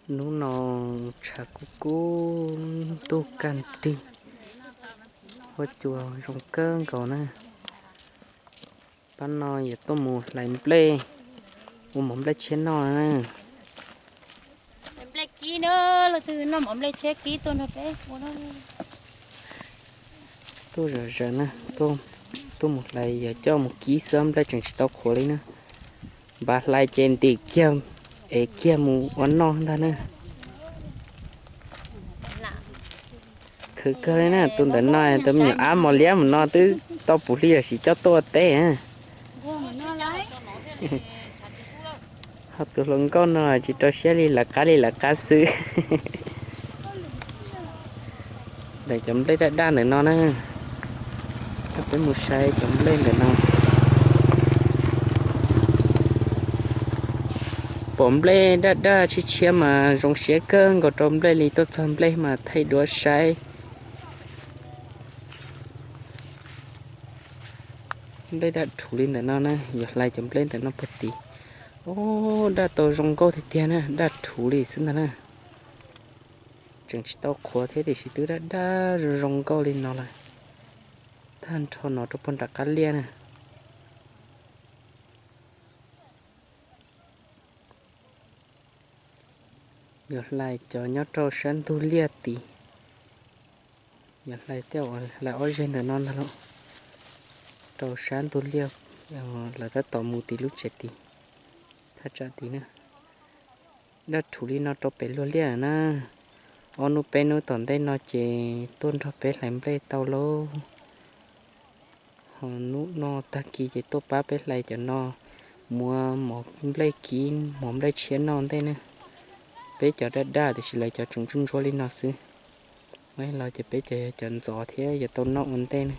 Hnub no tshav kub kub, ntuj kaj nrig, huab cua zoo kawg nkaus na. Pab no yuav tuaj mus hlais nplej, ua mov nplej tshiab noj na. Nplej kib na, leej twg noj mov nplej tshiab kib tuaj nrog peb ua. Tuaj zom zaws na, tuaj mus hlais yog coj mus kib xwb, nplej tseem tsis tau qhuav li na. Npaj hlais ces ntim kiag, ev kiag mus ua noj ntag na. Khwv kawg li na, tus ntawm no tus me nyuam ab mos liab mus no twb tau puv hli los sis coj tuaj ua teb. Ho tus hluas nkauj no tsis rau siab li, lawv qab li lawv qab xwb. Ntawm cov nplej daj daj ntawm no na, peb mus saib cov nplej ntawm no. Pom nplej daj daj tshiab tshiab mas zoo siab kawg nkaus rau nplej li, tuaj txog nplej mas thaij duab saib. Nplej daj rhuv li ntawm no na, yuav hlais cov nplej ntawm no puag tid. Ub, daj tau zoo nkauj tiag tiag na, daj rhuv li xwb ntag na. Tseem tsis tau qhuav thiab tiam sis twb daj daj zoo zoo nkauj li no lawm. Tag nrho no rau puag nram qab liaj na. Yuav hlais cov nyob rau sab ntug liaj tid. Yuav hlais tej uas hlais ob zeg ntawm no ntag lauj. Rau sab ntug liaj, lawv tab tom mus tim lub tsev tid, thaj tsam tid na. Daj rhuv li no rau pem luag liaj na. Ob hnub peb hnub tom ntej no ces tuaj nrog peb hlais nplej tau lauj. Ho hnub no tag kis ces tuaj pab peb hlais cov no, muab mov nplej kib mov nplej tshiab noj ntej na. Peb cov daj daj tiam sis lawv cov tseem ntsuab ntsuab li no xwb. Los ces peb cov yog cov ntxov thiab yuav tau noj ua ntej na.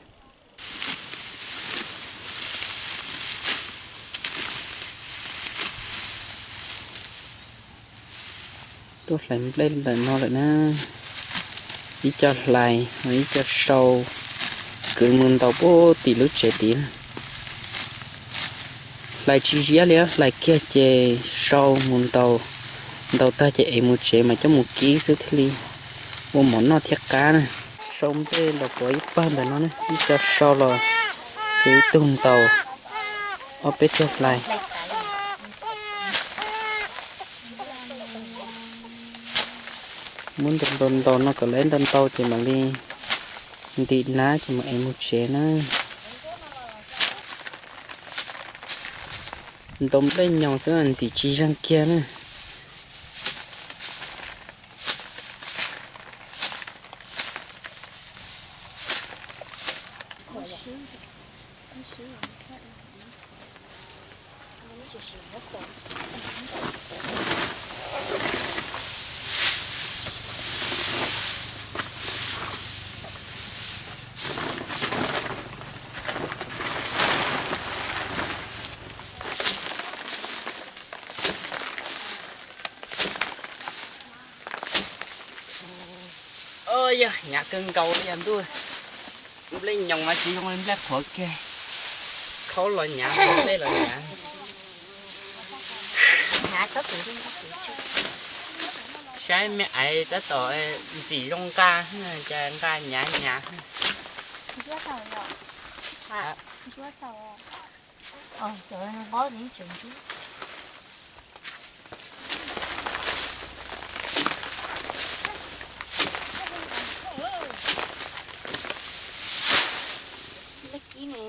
Tuaj hlais nplej ntawm no lawm na. Ib co hlais, ib co sau, kwv mus ntaus puag tim lub tsev tid. Hlais tsis ziab li, hlais kiag ces sau mus ntaus, ntaus tag ces ev mus tsev mas coj mus kib xwb thiaj li ua mov noj thiab qab na. Sau nplej los puav ib pawg ntawm no, ib co sau los ces ib tug ntaus, ob peb tug hlais. Muab ntaus ntaus ntaus no kom lawv ntau ntau ces mam li ntim nab ces mam ev mus tsev na. Ntaus nplej nyoos xwb ntxim tsis zeeg kiag na. Yog hnyav kawg nkaus li yog ntuj. Nplej nyoos mas tsis zoo li nplej qhuav kiag. Khaub los hnyav, nplej los hnyav. Saib me aiv tab tom ntxim zoo nqa, cas nqa hnyav hnyav. Nplej kib ne,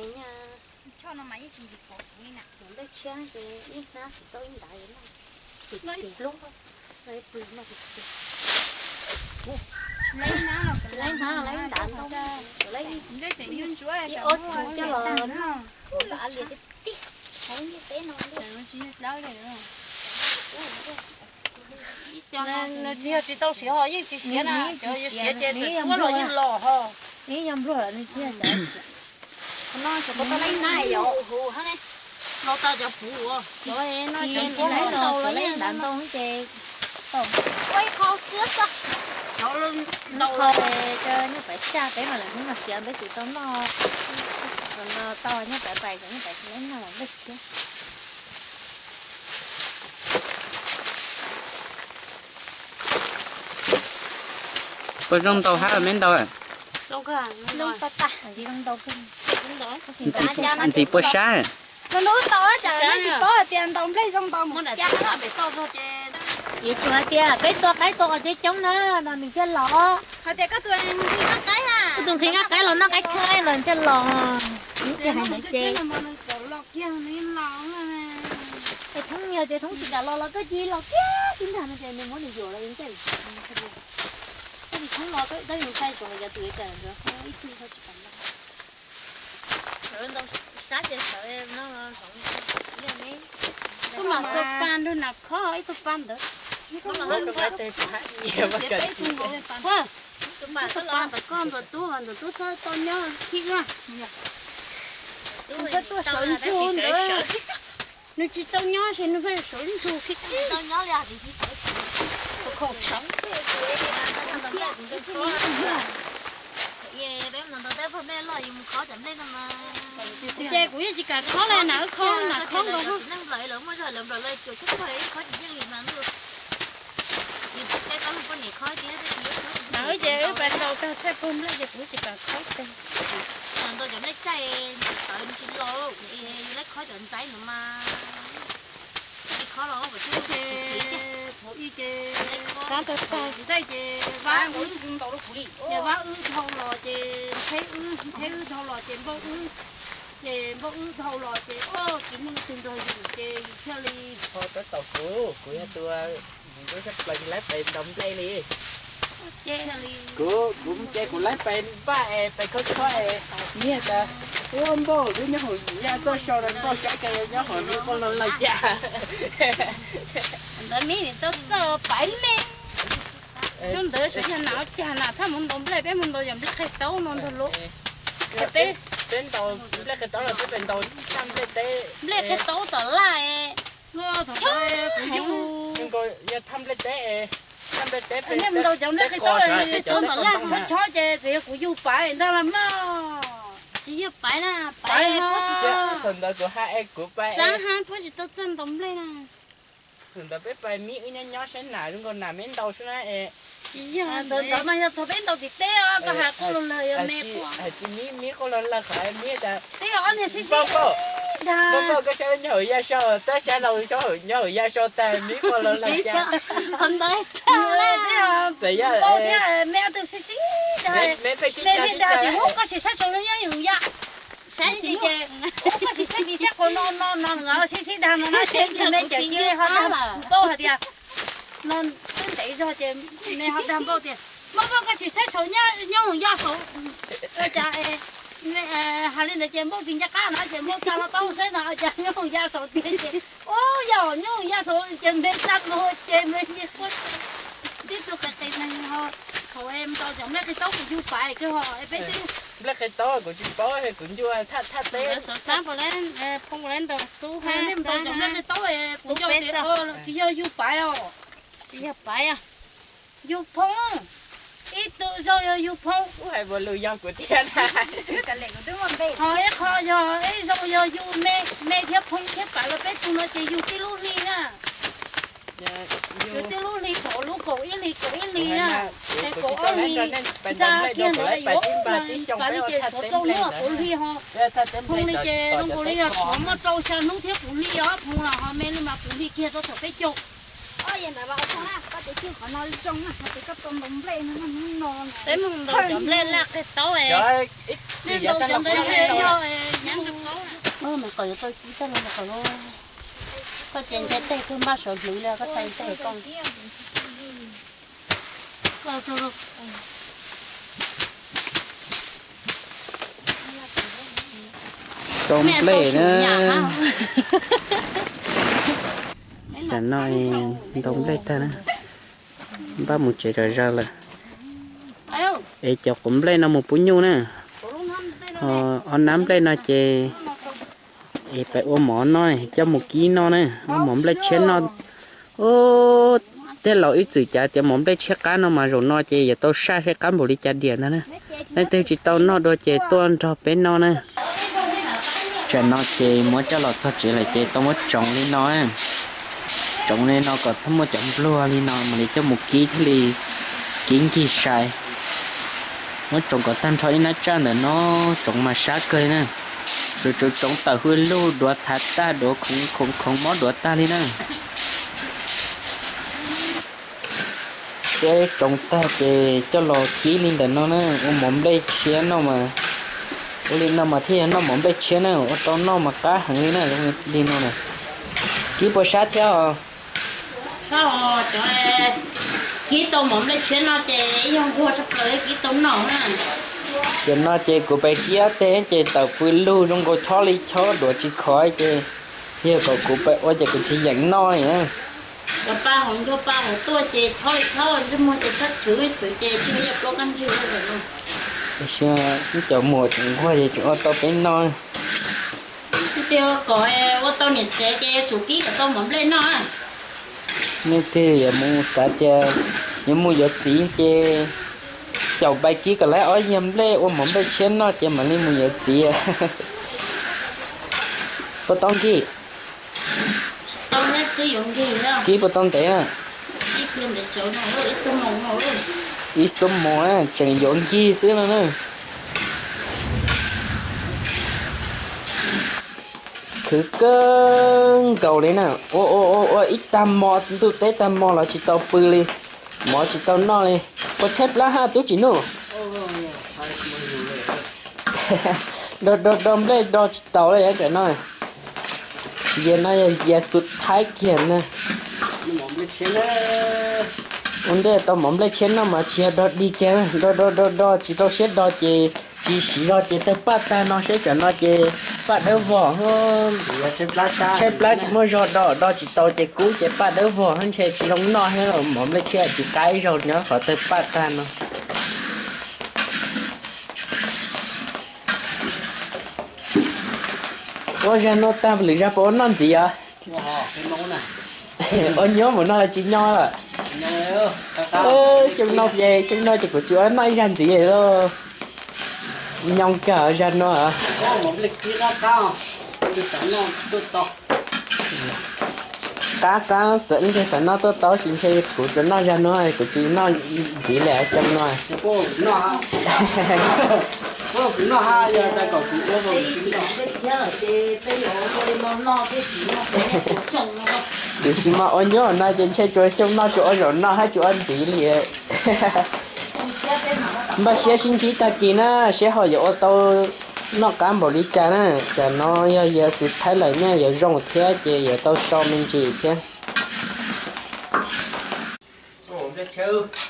nyob no mas yeej tsis ntxim pom kuv li na. Nplej tshiab ces ib hnab tsis tau ib ntav li na. Ib hnab, ib hnab, ib ntav ntau. Ib ob tsuv coj los no. Ua li tiag tiag, nyob peb no. Nws tsis yog tsis tau siav ho yeej tsis siav na, cov siav ces txawm tsuab los yeej los ho. Nws yog npluag lawm nws tsis yog siav. No cov ko tau leej nab yom, hu hab ne. Los tau cov puv uas cov no ces npluag los tau los yeej ntav ntau ces tau. Ua ib qho xwb xwb. Cov ntaus qho, cov nyuj paiv xyaj peb mas lawv hnub no siav peb tsis tau noj. Los tau nyuj paiv pais, cov nyuj paiv tsis noj los nplej tshiab. Puas zoo ntaus hab me ntaus? Ntxim puas sab? Tsis paub tias ntaus nplej zoo ntaus mus cas. Yuav tsum hais tias peb tua qaib tua qos coob coob na no nws thiaj los. Hais tias koj tus nqhis nqaij los noj qaib khaib los thiaj los. Tsis hais ntawd ces, es Thoob yog tias Thoob tsis kam los los koj cia li los kiag tib ntag no ces nws muab nws yuam los ncaij. Koj tsis Thoob los koj yus ntshai tsoom yog tus yuav tsaim ntawd ib tug ho tsis kam los. Sab ces sawv no. Koj mam tua pa nrog nas khob ib tug pa ntawd. Ib tug pa ntawd koj ntawm tub ntawm tub txhob tau nyob khib na. Nws txhob tuaj sawv ntsug ntawd. Nws tsis tau nyob ces nws pheej sawv ntsug khib khib. Khoom sawv. Ces kuv yeej tsis kam khob li na, wb khob nas khob nkaus. Nas wb ces wb pais ntaus tag tshaj pug nplej ces kuv tsis kam khob teg. Sab tag tag ntej ces vab wb, vab wb dhau los ces nqheb wb, nqheb wb dhau los ces npauj wb, ces npauj wb dhau los ces tsis muaj leej twg nrog yus ces yus thiaj li, kuv, kuv yog tus, kuv tshaj plaws laib pes ntaus nplej li. Kuv, kuv ces kuv laib pes npaj es pes khob khob es nyiag tas wb npauj wb nyob hauv ya txoj sau rau npauj saib cas nyob hauv nws qoj los lawm cas. Ntawd me tau txawj pais me. Xyoo ntawd sawv yog nas ua cas nas thaj mus ntaus nplej, peb mus ntaus yog nplej qheg taub no ntag lauj. Peb, peb ntaus nplej qheg taub los peb pem ntaus thaj nplej teb, nplej qheg taub tom laj. Yog thaj nplej teb, thaj nplej teb, nej mus ntaus cov nplej qheg taub tom laj chob chob ces txawm yog kuv yug paiv ntag los mas. Tsis yog paiv na, paiv ho. Thaum ntawd kuv hais kuv pais, xav hab puab tsis tau txawj ntaus nplej na. Thaum ntawd peb pais mib wb nyob nyob saib nas zoo nkaus nas me ntaus xwb na es. Tsis yog, thaum ntawd mas yog thaum peb ntaus tim teb os, koj hais quaj luag lawg yog me quaj. Hais tsis mib, mib quaj luag lawg qhov mib tas teb ob niag sib sib npauj, npauj koj saib nyob hauv ya sau, tab saib laus nyob hauv ya sau tas mib quaj luag lawg cas. Qhov ntawd teb os, npauj thiab me ob tug sib sib dag, me pheej dag tias ub koj sim saib saum nyob hauv ya. Saib ntsis ces ub koj sim saib ntsis saib qhov no no no sib sib dag no na ces ntsis me ces cia li ho dag npauj hais tias, no twb ntev zog ces me ho dag npauj tias npauj npauj koj sim saib saum nyob hauv ya saud. Cas hais li ntawd ces npauj tsis ncaj qab no ces npauj tsa hlo taub saib no cas nyob hauv ya saud tiag ces ub yog nyob hauv ya saud ces me tsa mus ces me ntsis quaj. Tib tug qis qis neeg ho, thaum ntaus cov nplej qhig taub kuv yug paiv kawg ho peb tib. Nplej qhig taub kuv tsis paub, kuv ncua thaj thaj teb. Sawv xab puas le, phoo puas le ntaus xub hab, ntaus cov nplej qhig taub kuv ncua tias tsis yog yug paiv os. Tsis yog paiv, yug phoo. Ib tug zaug yog yug phoo. Ub hais puas lus yog kuv thiab na. Ho ib qho yog ib zaug yog yug me, me thiab phoo thiab paiv los peb tug no ces yug tib lub hli na. Yug tib lub hli, thaum lub kaum ib hli kaum ib hli na, es kaum ob hli ntsa kiag ntawd yuav ub paiv li ces tshuav rau lub kaum hli ho. Phoo li ces zoo nkaus li yog tshuav muaj rau xya hnub thiab puv hli os, phoo los ho me li mas puv hli kiag rau thaum peb caug. Peb mus ntaus cov nplej laj qhig taub es, nej ntaus cov ntawd ntshe yog, mas kom yuav tau kib tag no kom, koj ces ntshe tej kawg npaj sawv hliv li koj txhais tej koj. Tau nplej na. Xam no ntaus nplej tag na, npaj mus tsev zom zaws lawm. Es cov quav nplej no mus pub nyuj na. Ho ob nab nplej no ces es pais ua mov noj, coj mus kib noj na, ua mov nplej tshiab noj. Ub, tej laus ib txwm cav tias mov nplej tshiab qab no mas zaum no ces yuav tau saj seb qab npaum li cas diam ntag na. Leej twg tsis tau noj dua ces tuaj nrog peb noj na. Tsam no ces muab coj los txog tsev lawm ces tau muab tsoov li no, tsoov li no kom txhob muaj cov npluag li no mam li coj mus kib thiaj li kib nkig sai. Muab tsoov kom tag nrho ib nab tsaj ntawm no, tsoov mas sab kawg li na. Tsoov tsoov tawm hwj lug duav txhav tag, duav khoov khoov mob duav tag li na. Seb tsoov tag ces coj los kib li ntawm no na, ua mov nplej tshiab noj mas. Ua li no mas thiaj yog noj mov nplej tshiab na, ua tau noj mas qab heev li na, zoo li no na. Kib puas sab thiab os? Kib tau mov nplej tshiab no ces ib yog nquag tshaj plaws kib tau noj na. Cov no ces kuv pais kib ob teg ces tawm pw lug zoo nkaus chob li chob duav tsis khov ces yog kom kuv pais ua ces kuv tsis yeem noj li na. Cov pa hauv ncuag pa hauv tuaj ces chob li chob, ntsej muag ces chob txhwv txhwv ces tsis yog plaub kab ntsig li lawm no. Tiam sis cov muam tseem nquag ces tseem ua tau peb noj. Tias kom ua tau niam tsev ces tsum kib kom tau mov nplej noj. Nej twg yuav mus xav tias yuav mus yuav txiv ces xyaum pais kib kom lawv ob yag nplej ua mov nplej tshiab noj ces mam li mus yuav txiv. Puas tau nkig? Kib puas tau ntev na? Ib xuab moos tseem yuav nkig xwb no na. Khwv kawg nkaus li na. Ua ua ua ua ib tag hmo, ntuj teb tag hmo los tsis tau pw li, mov tsis tau noj li. Puas tshaib plab hab tub Tsim Nuj? Do do do nplej do tsis taus li tam no. Yias no yog yias xu thaib kiag na. Ua ntej tau mov nplej tshiab noj mas tsis yog do dig kiag, do do do do tsis rau siab do ces tsis siv zog ces tawg paj tag no seb tam no ces paj dawb vog. Tshaib plab tsis muaj zog do, do tsis tau ces kub ces paj dawb vog ntshe tsis zoo noj thiab, mov nplej tshiab tsis qab ib zaug nyob qhov tawg paj tag no. Ua zag no tag lwm zag puas ua noj ntxiv os? Ua nyob mus no los tsis nyob lawm. Xyoo no ces, xyoo no ces kuv tsis ua noj ib zag ntxiv lawm. Nyob kawg zag no. Qab qab txawm ntshe xav noj tuaj tau sis ntshe kuv tsuas noj zag no, kuv tsis noj ntxiv li xyoo no. Tiam sis mas ua nyob no ces ntshe tsuas xyoo no tsuas ua zaum no hab tsuas ua ntxiv li. Npaj siab sib ntsib tag kis na, seb ho yuav ua tau noj qab npaum li cas na. Tam no yog yias xu thaib lawm ne, yuav zoo thiab ces yuav tau so me ntsis thiab.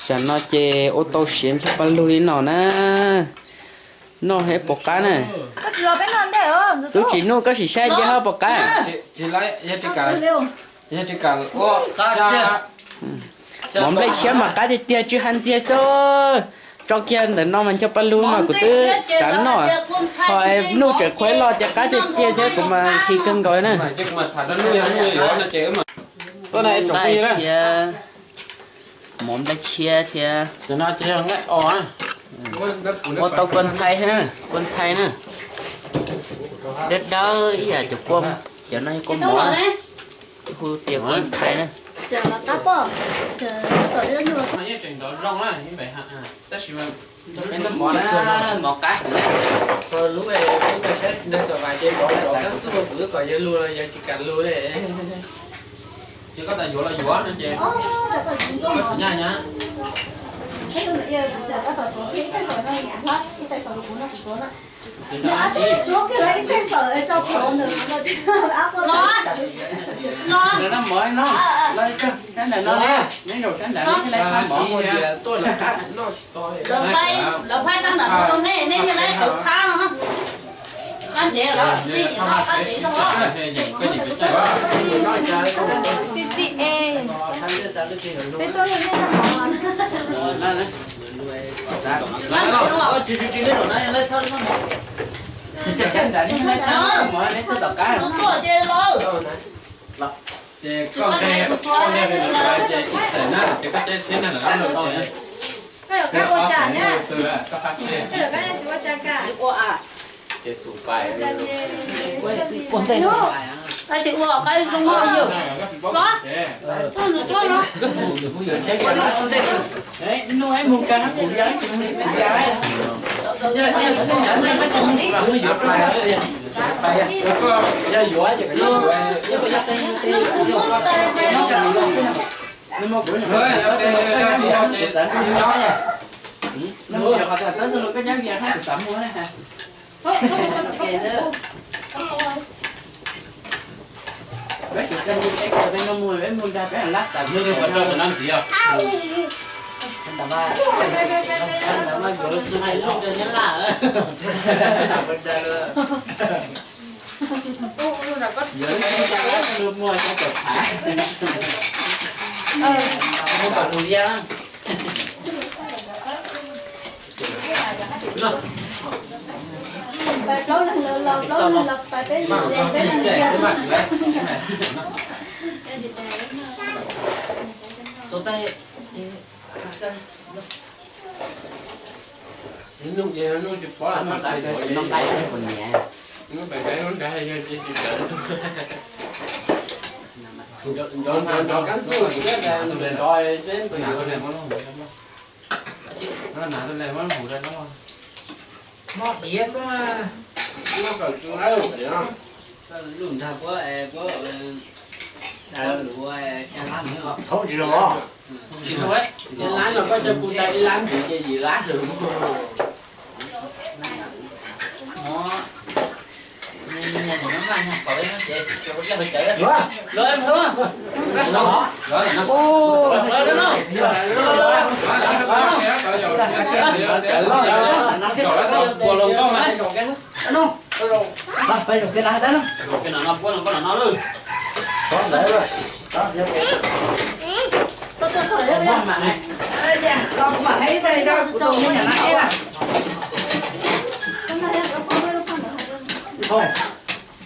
Tam no ces ua tau siav ncho pa lug li no na. Noj hab puas qab na? Tub Tsim Nuj koj sim saib ntsia hab puas qab? Mov nplej tshiab mas qab tiag tiag, tsw ha ntxiag xwb. Tso kiag ntawm no mas ncho pa lug mas kuv twb xav noj. Ho Nuj tseem qhuav los tias qab tiag tiag thiab kuv mas nqhis kawg nkaus na. Nqaij thiab mov nplej tshiab thiab. Ua tau kua ntxhai, kua ntxhai na. Dawb dawb ib yam cov kua, cov no yog kua mov, hu tias kua ntxhai na. Mov na, mov qab heev na. Lub peb caug saib ntawd xav vas ces mov kab xub kuv twb kom yawg lug los yawg tsis kam lug li. Ces koj tas yuav los yuav no ces koj tsis nyaj nyab. Los, los, mov no, los, sab ntawm no, neb zaum sab ntawd neb thiaj li txhab mov. Lawv phaib, lawv phaib sab ntawm no rau nej, nej thiaj li txhab no. Qab ntev los nej nim no qab ntev zog. Ces koj nqe, koj nqe ces ib txhais na, ces koj teb thiab na, lawv lub lawm tau na. Koj yuav kab ua cas na? Koj yuav kab tsis ua cas ka? Ces tus pais. Ua ntej no pais. Tab sis ua qaib zoo yom. Los, txog ntawm tsuab los. Mob tiag xwb. Lub nrag puab, puab, lub, lub, lub, tsis zoo. Tsis zoo, ib lab no koj coj kuv tau ib lab ntxiv ces yim lab lawm.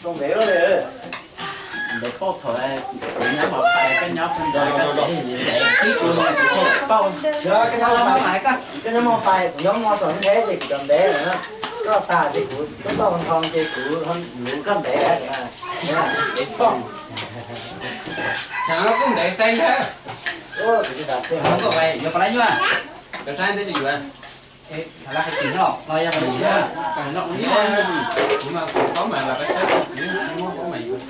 Xoo ntev lawm. Ntev pauj thaum kuv nyob Mos Pais, koj nyob Phoo Dawm, koj txiv ntev, ib tug no kuv tsis pauj. Koj nyob Mos Pais, kuv nyob Mos Xos Ntheb ces kuv cov ntev lawm. Koj tas ces kuv tub toj nthoo ces kuv yuav koj ntev. Ntev pauj. Kuv tsis xav xeeb. Yuav pab lab nyuaj. Cov saib nteb yuav. Thaum lawv hais tias noj no yog noj ua ntej, kuv mas kuv paub mas los peb saib kuv muab paub mas yuav.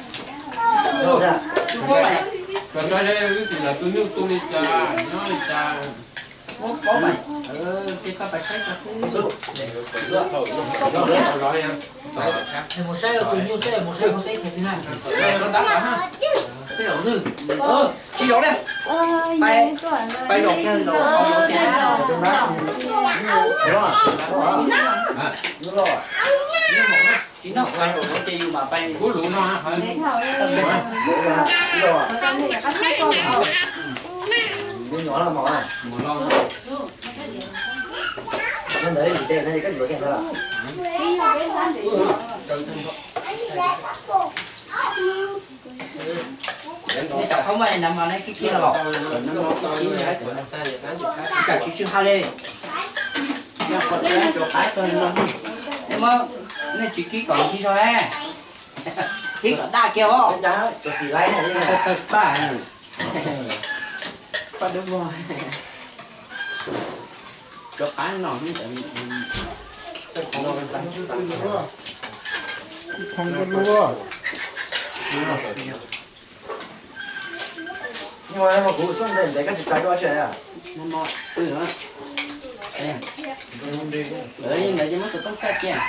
Kuv saib lawv tus nyuj tu li cas, nyob li cas, muab paub mas ces koj pab saib tau xwb. Mus saib tus nyuj tej, mus saib ua teb chaws twg na. Tsis zoo li. Pais, pais zaum kiag zaum. Tsis noj pais zaum no ces yus mam pais. Kub lus no. Ntawd yus tes no koj yuav kiag ntawd los? Nej cov qhaub maj nav mas nej kib kib los? Tsis kam tsis tsw ha li. Nej muab, nej tsis kib kom kib zog, kib kom daj kiag os. Tawg tawg paj, paj dub vog. Cov qab no, kuv xub ntev ntev koj tsis tsa dua tsi. Ntawd ces muab tus tooj txaij cia.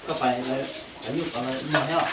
Koj pais lawv nyuj tod lawv mog thiab.